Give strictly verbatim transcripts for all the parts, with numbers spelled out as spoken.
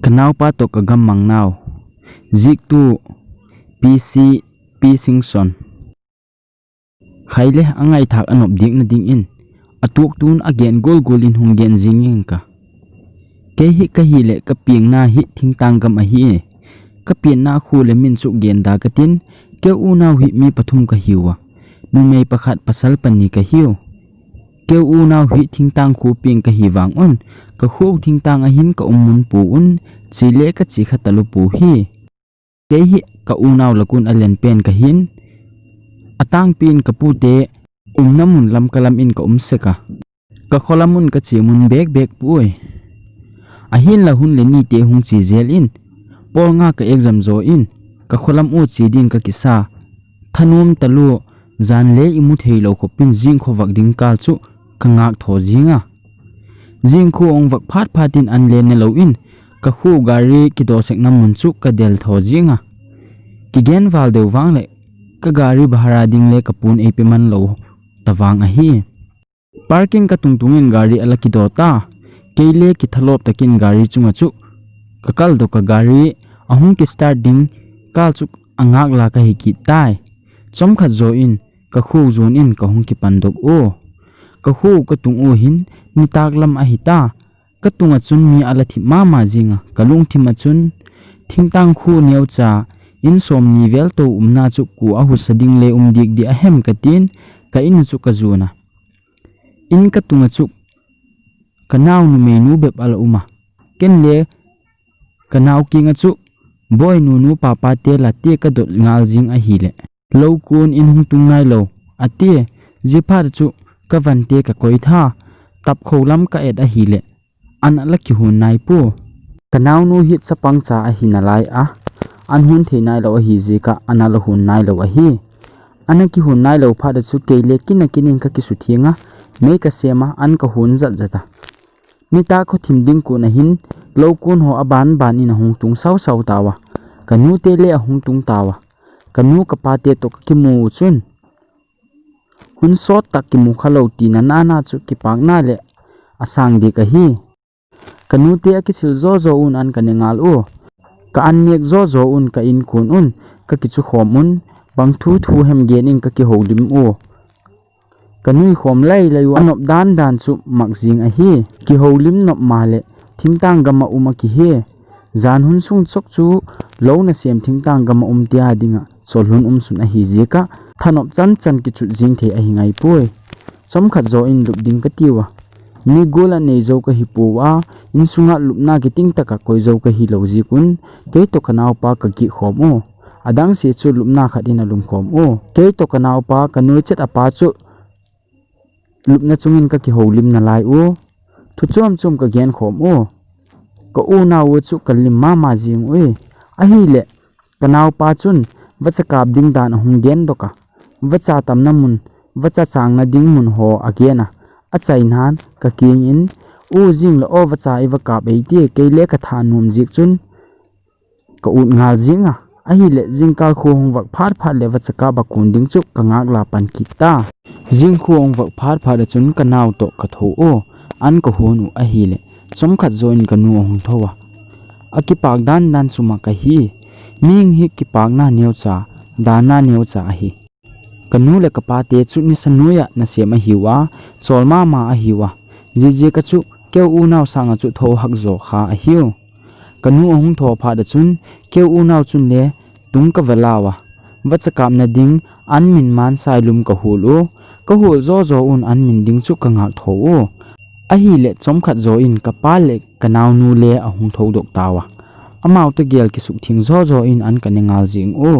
Ka naopa toh ka gammang nau. Ziektu P C P Singson. Khaile angaithak anop dikna dingin, atuktun agen golgol in hung gen jing inge ka. Kei hi kahi le ka piengna hi thingtang gam ahi. Ka pienna khu le min chu gen da katin, keu unau hi mi pathum kahiuva. Numei pakhat pasal pani kahiu. Keu unau hi thingtang khu pieng kahi vang un, ka khu thingtang ahin ka um mun pu un, chi le ka chi kha talu pu hi. Kei hi ka unau lakun alen pen kahin, atangpin ka pute umna mun lam ka lam in ka um sek a. Ka kholam un ka chi mun bek bek pu oi. Ahin la hun le nite hung chi jel in, pol nga ka exam jo in, ka kholam u chi din ka kisa. Thanom talu, jan le imu thei lo khopin jing khovak ding kal chu ka ngak tho jing a. Jing khu ong vak phat phat in an le ne lo in, ka khu gari kido sek na mun chu ka del tho jing a. Kigen val deu vang le, ka gari bahara ding le ka pun ei pe man lo ta vang ahi. Parking ka tungtungin gari ala kido ta. Kei le kithalop takin gari chunga chu ka kal do ka gari ahung ki start ding kal chu angak la kahi kit tai. Chomkhat jo in ka khu jun in ka hung kipan dok u. Ka khu ka tung u hin nitak lam ahi ta. Ka tunga chun mi ala thip mama jing a, ka lungthim a chun thingtang khu neo cha in som ni vel to umna chu ku a husa ding le um dik di ahem ka tin ka in chu ka jun a. In ka tunga chu ka nau numei nu bep ala um a. Ken le ka nau kinga chu boi nu nu papa te la te ka dot ngal jing ahi le. Lo kun in hung tung nai lo, a ti, ji phat chu ka van te ka koi tha, tap kho lam ka et ahi le. An ala kihun nai pu. Ka nau nu hi chapang cha ahi na lai a. An hun thei nai lo ahi ji ka an ala hun nai lo ahi. Ana kihun nai lo phat chu kei le kin a kin in ka kisu thing a. Mei ka sem a an ka hun jat jat a. Nita kho thim ding kun a hin lo kun ho a ban ban in a hung tung sau sau ta ua. Ka nu te le a hung tung ta ua. Ka nu ka pa te to ka kimu chun. Hun sot tak kimu kha lo ti na na na chu kipakna le a sang dik ahi. Ka nu te a kisil zo zo un an ka ne ngal u. Ka an nek zo zo un ka in kun un ka kichu khom un bang thu thu hem gen in ka kiho lim u. Ka nui khom lai lai u a nop dan dan chu mak jing ahi. Kiho lim nop ma le thingtang gam a um a kihi. Jan hun sung chok chu lo na sem thingtang gam a um tia ding a chol hun um sun ahi ji ka thanop chan chan kichut jing thei ahi ngai pui. Chomkhat jo in lup ding ka tiu a. Mi gul a nei jo ka hi pu a, in sunga lupna kiting taka koi jo ka hi lo ji kun, kei to ka naupa ka ki khom u. Adang si chu lupna khat in a lum khom u. Kei to ka naupa ka nui chet a pa chu lupna chungin ka kiho lim na lai u. Thu chuam chuam ka gen khom u. Ka u nau u chu ka lim mama jing ui. Ahi le, ka naupa chun vacha kap ding dan a hung gen dok a. Vacha tamna mun, vacha changna ding mun ho a gen a. A chai nan ka king in, u jing le o vacha i va kap ei ti kei le ka tha num jik chun ka ut ngal jing a. Ahi le, jingkal khu hung vak phat phat le vacha kap a kun ding chu ka ngak la pan kik ta. Jing khu hung vak phat phat a chun ka nau to ka tho u, an ka hun u ahi le. Chomkhat jo in ka nu a hung tho a. A kipak dan dan chu ma ka hi. Ming hi kipakna neo cha, dana neo cha ahi. Ka nu le ka pa te chu nisa nuia na sem ahi u a, chol mama ahi u a. Ji ji ka chu keu u nau sanga chu tho hak jo kha ahi u. Ka nu a hung tho phat a chun keu u nau chun le tung ka va la u a. Vacha kapna ding an min man sai lum ka hul u. Ka hul jo jo un an min ding chu ka ngak tho u. Ahi le chomkhat jo in ka pa le ka nau nu le a hung tho dok ta u a. Amau te gel kisuk thing jo jo in an ka ne ngal jing u.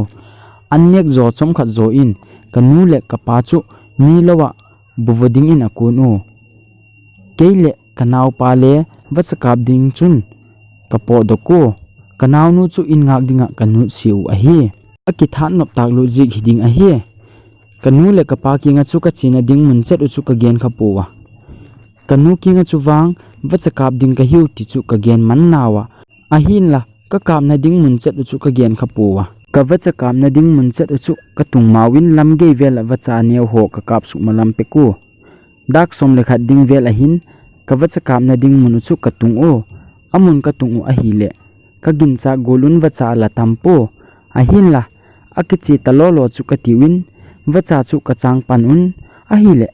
An nek jo chomkhat jo in ka nu le ka pa chu mi lo a bu va ding in a kun u. Kei le ka naupa le vacha kap ding chun ka po dok u. Ka nau nu chu in ngak ding a ka nu si u ahi. A kithat nop tak lu jik hi ding ahi. Ka nu le ka pa kinga chu ka china ding mun chet u chu ka gen kha pu u a. Ka nu kinga chu vang vacha kap ding ka hiu ti chu ka gen man na u a. Ahin la, ka kapna ding mun chet u chu ka gen kha pu u a. Ka vacha kapna ding mun chet u chu ka tung mau in lam gei vel a vacha neo ho ka kap suk ma lam pe ku. Dak som le khat ding vel a hin, ka vacha kapna ding mun u chu ka tung u. A mun ka tung u ahi le, Ka ginchak gol un vacha ala tam po. Ahinla, akiche ta lolo chu ka tiuvin, vacha chu ka chang pan un, ahile,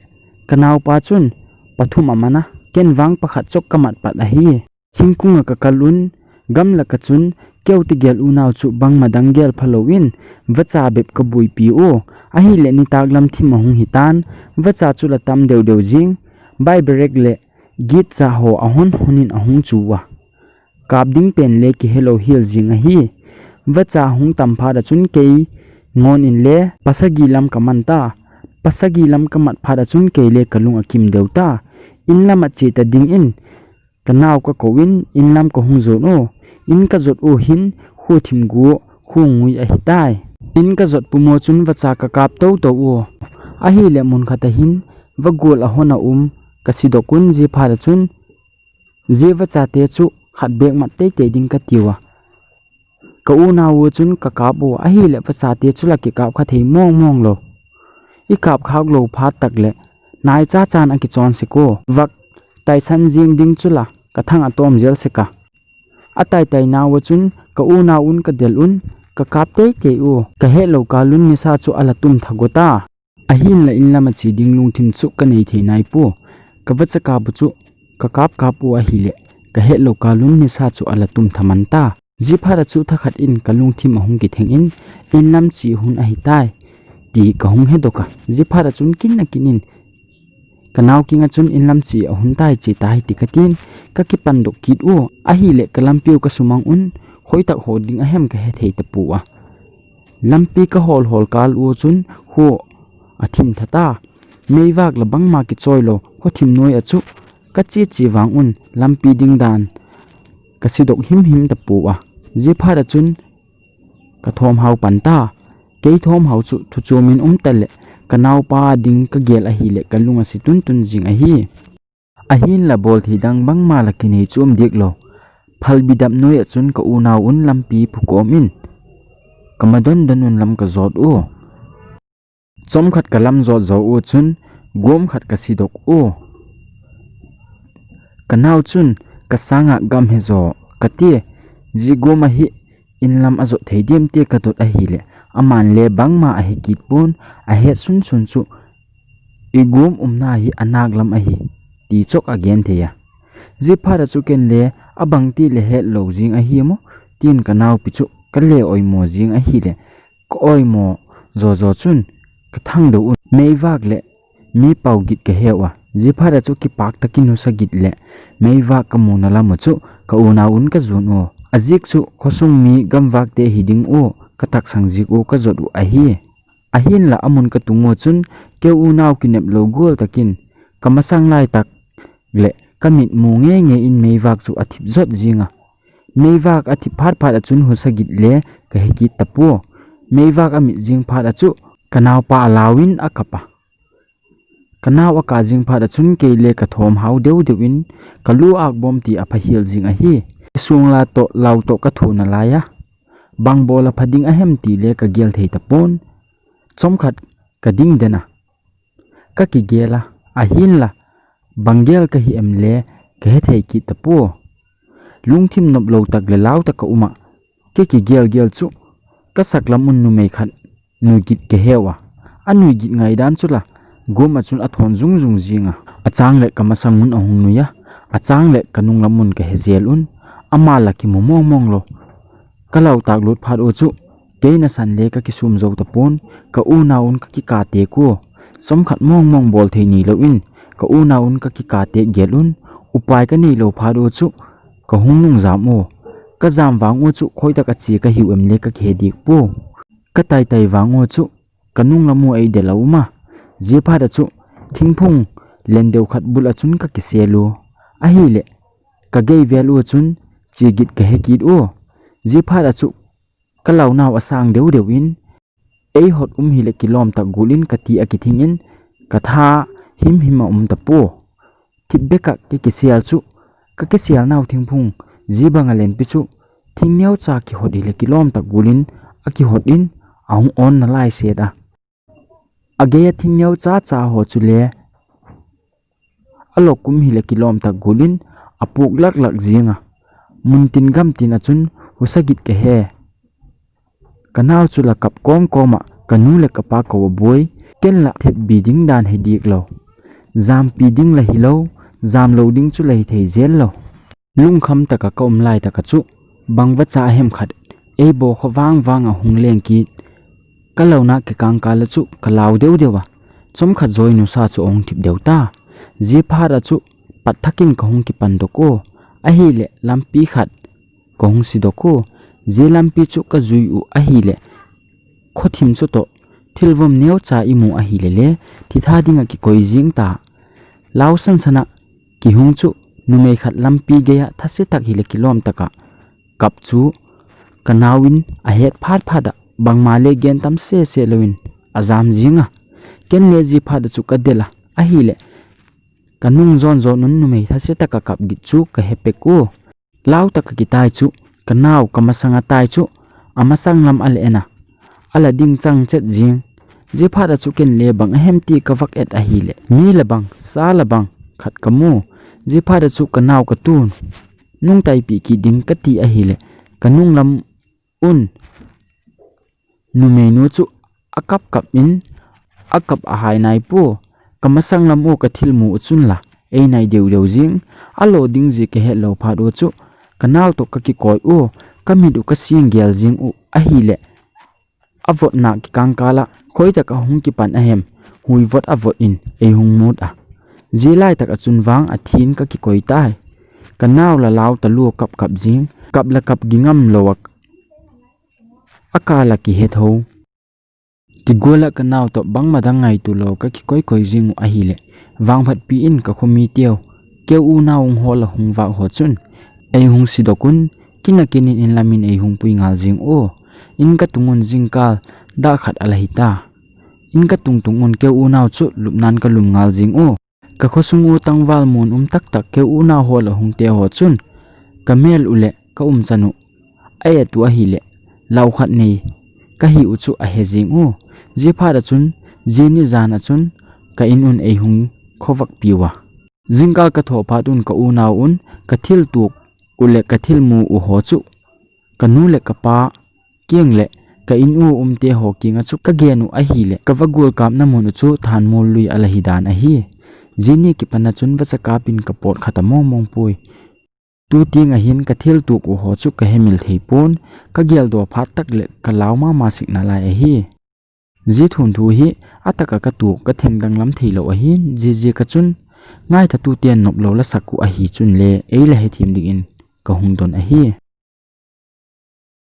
ka naopa chun, pathum a man a, ken vang pakhat chok ka mat pat ahi. Thingkung a ka kal un, gamla ka chun, keu ti gel unau chu bangma dang gel phalou in, vacha bep ka buipi u, ahile nitak lam thim ahung hitan, vacha chu la tam deu deu jing, bai berek le, git cha ho ahon hon in ahung chu a. Kap ding pen le kihelou hiel jing ahi. Vacha hung tam phat a chun kei ngon in le pasagi lam ka man ta. Pasagi lam ka mat phat a chun kei le ka lung akim deu ta. In lam a che ta ding in ka nao ka kou in, in lam ka hung jon u. In ka jot u hin khu thim gu khu ngui ahi tai. In ka jot pum u chun vacha ka kap tou tou u. Ahile mun khat a hin vagol ahon a um ka sidok un, jeh phat a chun Jeh vacha te chu khat bek mat teitei ding ka tiu a. Ka unau u chun ka kap u ahile vacha te chu la kikap kha thei mong mong lou. I kap khak lou phat tak le nai cha chan a kichon sek u. Vak taisan jing ding chu la ka thang a tom jel sek a. A taitai nau u chun ka unau un ka del un ka kap teitei u. Ka hetlou kal un nisa chu ala tum tha got a. Ahinla in lam a che ding lungthim chu ka nei thei nai po. Ka vacha kap u chu ka kap kap u ahile ka hetlou kal un nisa chu ala tum tha man ta. Jeh phat a chu thakhat in ka lungthim ahung kitheng in, in lam che hun ahi tai ti ka hung hedok a. Jeh phat a chun kin a kin in ka nao king a chun in lam che ahun tai, che tai ti ka tin, ka kipan dok kit u ahile ka lampi u ka sumang un, khoi tak hot ding ahem ka he thei ta po a. Lampi ka hol hol kal u chun khu athim tha ta. Meivak la bangma kichoi lou khu thim noi a chu ka che che vang un lampi ding dan ka sidok him him ta po a. Jeh phat a chun ka thom hau pan ta. Kei thom hau chu thu chom in um ta le ka naopa ding ka gel ahile ka lung a si tun tun jing ahi. Ahinla bol thei dang bangma la kinei chu um dik lou. Phalbi dap noi a chun ka unau un lampi phukom in ka ma don don un lam ka jot u. Chomkhat ka lam jot jo u chun gom khat ka sidok u. Ka nao chun ka sanga gam he jo ka ti. Jeh gom ahi in lam a jot thei diam ti ka dot ahile aman le bangma ahe kit pon, ahet sun sun chu i gom umna hi anak lam ahi ti chok a gen thei a. Jeh phat a chu ken le abang ti le hetlou jing ahi mo tin ka naopi chu ka le oimo jing ahile ka oimo jo jo chun ka thang dou un. Meivak le mi pau git ka heu a. Jeh phat a chu kipak takin husa git le meivak ka muna lam u chu ka unau un ka jun u. Ajeh chu khosung mi gamvak te hi ding u ka taksang jeh u ka jot u ahi. Ahinla amun ka tung u chun keu unau kinep lou gol takin ka masang lai tak le ka mit mu nge nge in meivak chu athip jot jing a. Meivak athip phat phat a chun husa git le ka he kit ta po. Meivak amit jing phat a chu ka naopa alau in akap a. Ka nao aka jing phat a chun kei le ka thom hau deu deu in ka lu ak bom ti apha hiel jing ahi. Sung la toh lau toh ka thu na lai a. Bang bol a pha ding ahem ti le ka gel thei ta pon. Chomkhat ka ding den a. Ka kigel a, ahinla bang gel ka hi em le ka he thei kit ta po. Lungthim nop lou tak le lau tak ka um a. Ka kigel gel chu ka sak lam un numei khat nui git ka heu a. Anui git ngai dan chu la gom a chun athon jung jung jing a. Achang le ka masang un ahung nui a. Achang le ka nung lam un ka he jel un. Ama la kimu mong mong lou. Ka lau tak lut phat u chu kei nasan le ka kisum jou ta pon, ka unau un ka kikate ku. Chomkhat mong mong bol thei ni lou in, ka unau un ka kikate gel un, upai ka nei lou phat u chu, ka hung nung jam u. Ka jam vang u chu, khoi tak a che ka hiu em le ka kihe dik po. Ka tai tai vang u chu, ka nung lam u ei del a um a. Jeh phat a chu, thingphung len deu khat bul a chun ka kisel u. Ahile, ka gei vel u chun, che git ka he kit u. Jeh phat a chu, ka lau nau asang deu deu in, ei hot um hile kilom tak gul in ka ti a kithing in, ka tha him him a um ta po. Thip bek a ka kisel chu, ka kisel nau thingphung, jeh bang a lenpi chu, thing neo cha kihot hile kilom tak gul in, a kihot in, ahung on na lai set a. A gei a thing neo cha cha ho chu le, a lok um hile kilom tak gul in, a puk lak lak jing a. Mun tin gam tin a chun, Husa git kahe. Kanao chu la kap kom koma kanu le kapa kou aboi, ken la thepbi ding dan hi dik lou. Jampi ding la hilou, jam lou ding chu la hithei jel lou. Lungkham taka ka um lai taka chu, bangvacha ahem khat, eibo kho vang vang ahung leng kit. Ka louna kikang kala chu ka lau deu deu a, chomkhat joi nusa chu ahung thip deu ta. Jiphat a chu, pat thakin kahung kipan doh u, ahile lampi khat kahung si doh u, ji lampi chu kajui u ahile, khothim chu toh, thilvom neocha imu ahile le, thitha dinga kikoi jing ta. Lau sansana kihung chu, numei khat lampi geiya thase tak hile kilom taka kap chu, kanao in ahet phat phat a, bangma le gen tam sese louvin ajam jinga. Ken le jiphat a chu kadel a, ahile, kanung jon jon un numei thase taka kap git chu kahe pek u. Lau taka kitai chu, kanao kamasanga tai chu, amasang lam ale ena. Ala ding chang chet jing. Jiphat a chu ken le bang ahem ti kavak et ahile, mi la bang, sa la bang, khat kamu. Jiphat a chu kanao katun, nungtaipi kit ding kati ahile, kanung lam un, numeinu chu akap kap in, akap ahai nai pu, kamasang lam u kathilmu u chun la, einai deu deu jing. Alo ding ji kahet lou phat u chu, kanao toh kakikoi u, kamit u kasing gel jing u ahile, avotna kikang kala, khoitaka hung kipan ahem, hui vot avot in eihung mut a. Jilai taka chun vang athin kakikoi tai. Kanao la lau talu kap kap jing, kap la kap gingam lou a, akala kihe tho. Kigol a kanao toh bangma dang ngaitu lou kakikoi koi jing u ahile, vangphatpi in kakhomi teu, keu unau hung hol a hung vak ho chun, eihung si doh un, kin a kin in in lam in eihung pui ngal jing u. In katung un jingkal, dah khat ala hita. In katung tung un keu unau chu lupnan kalum ngal jing u. Kakhosung u tangval mun um taktak keu unau hol a hung te ho chun, kamel u le kaumchan u aet u ahile, lau khat nei kahi u chu ahe jing u. Jiphat a chun, jini jan a chun, ka in un eihung khovak piu a. Jingkal kathoh phat un ka unau un, kathil tuk u le kathilmu u ho chu, kanu le kapa kiang le ka in u umte ho kianga chu kagen u ahile, kava gol kapna mun u chu thanmol lui ala hidan ahi. Jini kipan a chun vacha kap in kapot khat a mong mong pui. Tu tiang ahin kathil tuk u ho chu kahemil thei pon, kageldoh phat tak le kalau mama sik nalai ahi. Ji thunthu hi ataka katu katheng danglam thei lou ahin, jiji ka chun ngaitha tu tian nop lou la sak u ahi chun le eila hethem dingin kahung don ahi.